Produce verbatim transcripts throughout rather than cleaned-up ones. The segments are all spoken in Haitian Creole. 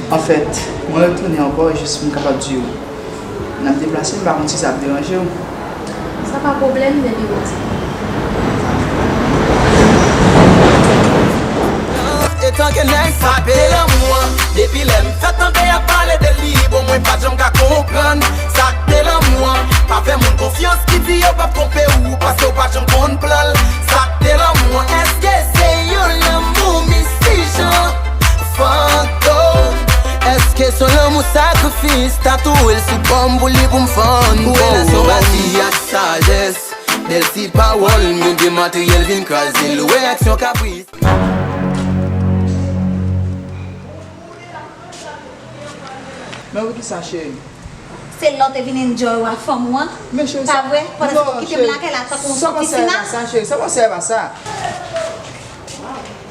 Anfèt, mwen retounen ankò jis pou m kapab di w, n ap deplase, m pa konn si sa ap deranje w. Sa pa pwoblèm depi ou di. Etanke nèg sa k te lanmou an, depi lè m fèk tande y ap pale de li, bon, mwen pa t janm ka konprann sa k te lanmou an. Pa fè moun konfyans ki di yo p ap twonpe w, paske w pa t janm konn plan l. Sa k te lanmou an, èske se yon lanmou mistijan? Fantom. Èske se yon lanmou sakrifis? Ta touwe l sou kò m pou li pou m fann. Relasyon bati ak sajès. Bèl ti pawòl, men gen materyèl vin kraze l. Reyaksyon kapris. Men poukisa, cheri? Se lè w te vin enjoy w a fanm ou an. Men cheri, pa vre? Pandan se w kite m lakay la tankou yon ti pisina. Sa pa sa, cheri, sa pa sa, e pa sa.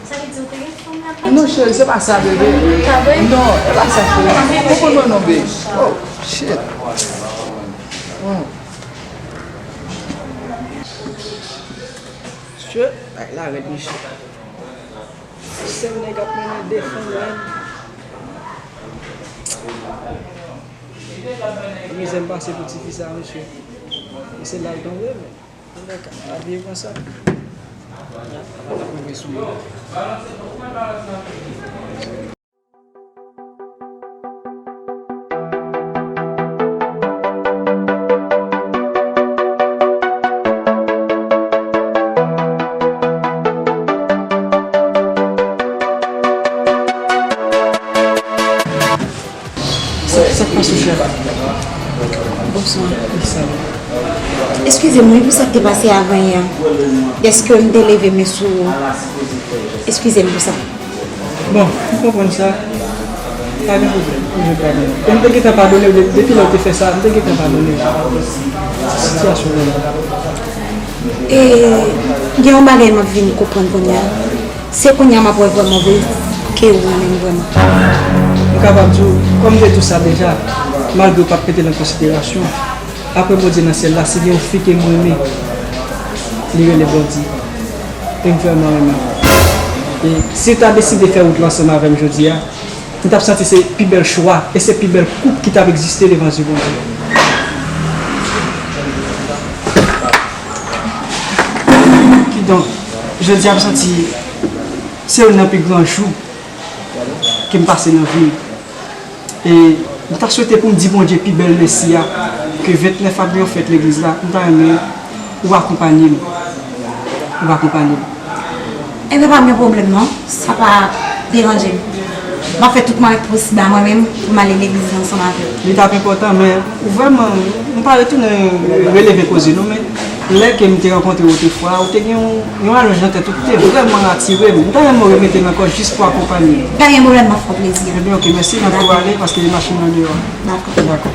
Sa vle di w te gen fanm la? Non, cheri, se pa sa, bebe. Pa vre? Non, e pa sa, cheri. Ou konprann mwen non, babe. Oh, shit. Hmm. Shit, bagay la rèd, mesye. Sèl nèg ap mennen de fanm menm. Mizè m pase pou tifi sa, mesye. Mesye la l tonbe, men. Antouka, abiye konsa. Ap tonbe sou mwen. Sa, sa k pase w, chèf? Bonswa. Eskize m, wi, pou sa k te pase avanyè. Dèske m te leve men sou ou. Eskize m pou sa. Bon, m konprann sa. Pa gen pwoblèm, m jwenn padon. E m te gentan padone w de-, depi lè w te fè sa, m te gentan padone w. Sitiyasyon w la. E gen yon bagay m ap vin konprann kounye a. Se kounye a m ap wè vrèman vre ke ou renmen m vrèman. M kapab di w, kòm m te di w sa deja, malgre w pa t mete l an konsiderasyon, apre Bondye nan syèl la, si gen yon fi ke m renmen, li rele Blondy. E m vrèman renmen l. E si w ta deside fè wout la ansanm avè m jodi a, m t ap santi se pi bèl chwa e se pi bèl koup ki t ap egziste devan zye Bondye. Kidonk, jodi a m santi se youn nan pi gran jou ke m pase nan vi m. E m ta swete pou m di Bondye pi bèl mèsi a, ke vennèf a gen yon fèt legliz la, m ta renmen ou akonpanye m. Ou akonpanye m. Ebyen, pa gen pwoblèm non, sa pa deranje m. M ap fè tout mwayen posib a mwen menm pou m ale legliz la ansanm avè w. Li t ap enpòtan, men ou vrèman, m pa retounen releve koze nou, men lè ke m te rankontre w otrefwa, ou te gen yon, yon alonj nan tèt ou ki te vrèman atire m. M ta renmen w remete l ankò jis pou akonpanye m. Pa gen pwoblèm, m ap fè w plezi. Ebyen, oke, mèsi, m ap tou ale paske machin nan deyò. Dakò. Dakò.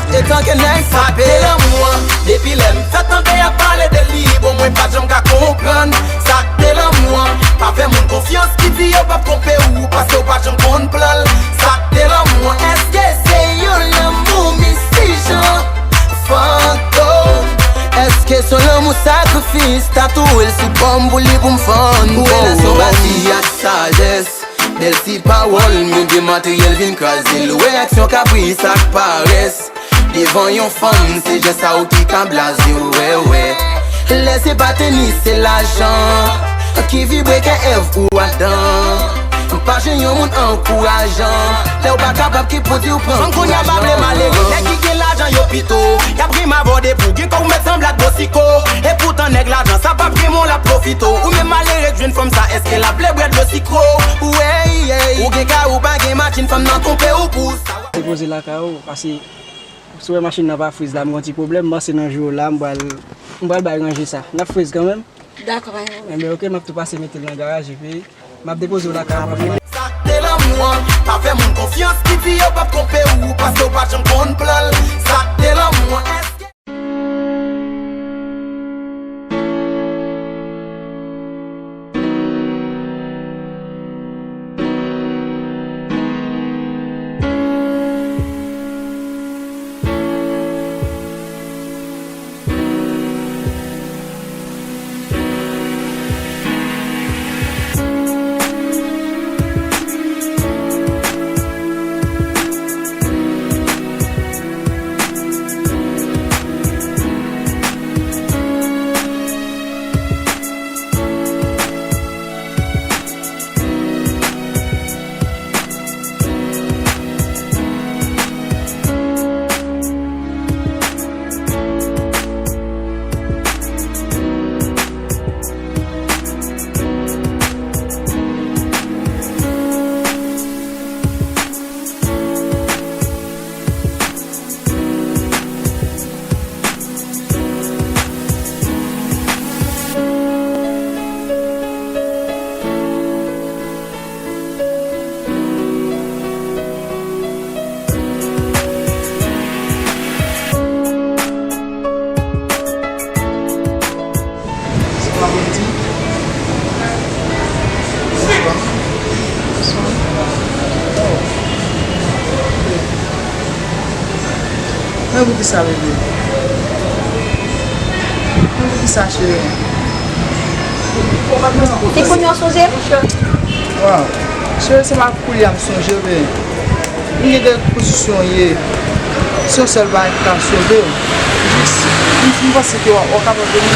Etanke nèg sa k te lanmou an, depi lè m fèk tande y ap pale de li, bon, mwen pa t janm ka konprann sa k te lanmou an. Pa fè moun konfyans ki di yo p ap twonpe w, paske w pa t janm konn plan l. Sa k te lanmou an, èske se yon lanmou mistijan? Fantom. Èske se yon lanmou sakrifis? Ta touwe l sou kò m pou li pou m fann. Relasyon bati ak sajès. Bèl ti pawòl, men gen materyèl vin kraze l. Reyaksyon kapris ak parès. Devan yon fanm, se jès a w ki ka blaze w, wè, wè. Lè se pa tenis, se lajan ki vibre kè Èv ou Adan. Pa jwenn yon moun ankourajan. Lè w pa kapab, ki pou di w pran kouraj. Fanm kounye a pa vle malere. Nèg ki gen lajan yo pito, y ap ri m avè w depi w gen kòb, ou mèt sanble ak bosiko. Epoutan nèg lajan sa p ap gen men w l ap pwofite w. Ou menm malere k jwenn fanm sa, èske l ap vle bwè dlo sikre w? Ou gen kay ou pa gen machin, fanm nan twonpe w pou sa. Depoze lakay ou, paske si w wè machin nan pa friz la, m gen yon ti pwoblèm, m panse nan jou la, m pral, m pral bay ranje sa. N ap friz kanmenm. Dakò, pa gen pwoblèm. Enben, oke, m ap tou pase mete l nan garaj, epi m ap depoze w lakay ou. Sa k te lanmou an, pa fè moun konfyans ki di yo p ap twonpe w, paske w pa t janm konn plan l. Sa k te lanmou an, èske Kisa, bebe? Kisa, cheri? Ti kounye w sonje m? Waw. Cheri, se pa kounye a m sonje w, bebe. M gen de pozisyon w ye. Se yon sèl bagay ki ka sove w. Jis, m, m panse ke w, w kapab vini.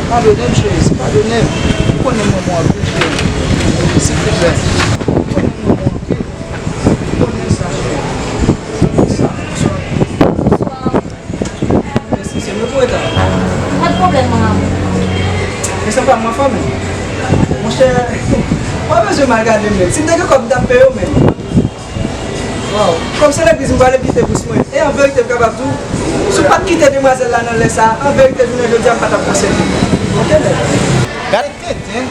Padone m, cheri, se padone m. Ou konnen m renmen w anpil, cheri. Silvouplè. Ou konnen m renmen w anpil. Ou konnen sa, cheri. Sa, bonswa. Mèsi, se mwen pou eta. Pa de pwoblèm, mon amour. E se pa mwen fanmi. Monchè, pa bezwen mal gade m menm. Si m te gen kòb, m t ap peye w menm. Waw. Kòm se legliz m prale kite bous mwen. E an verite, m kapab di w, si w pa t kite demwazèl la nan lè sa a, an verite, jounen jodi a, m pa t ap konsève. Oke, nèg. Gade tenten.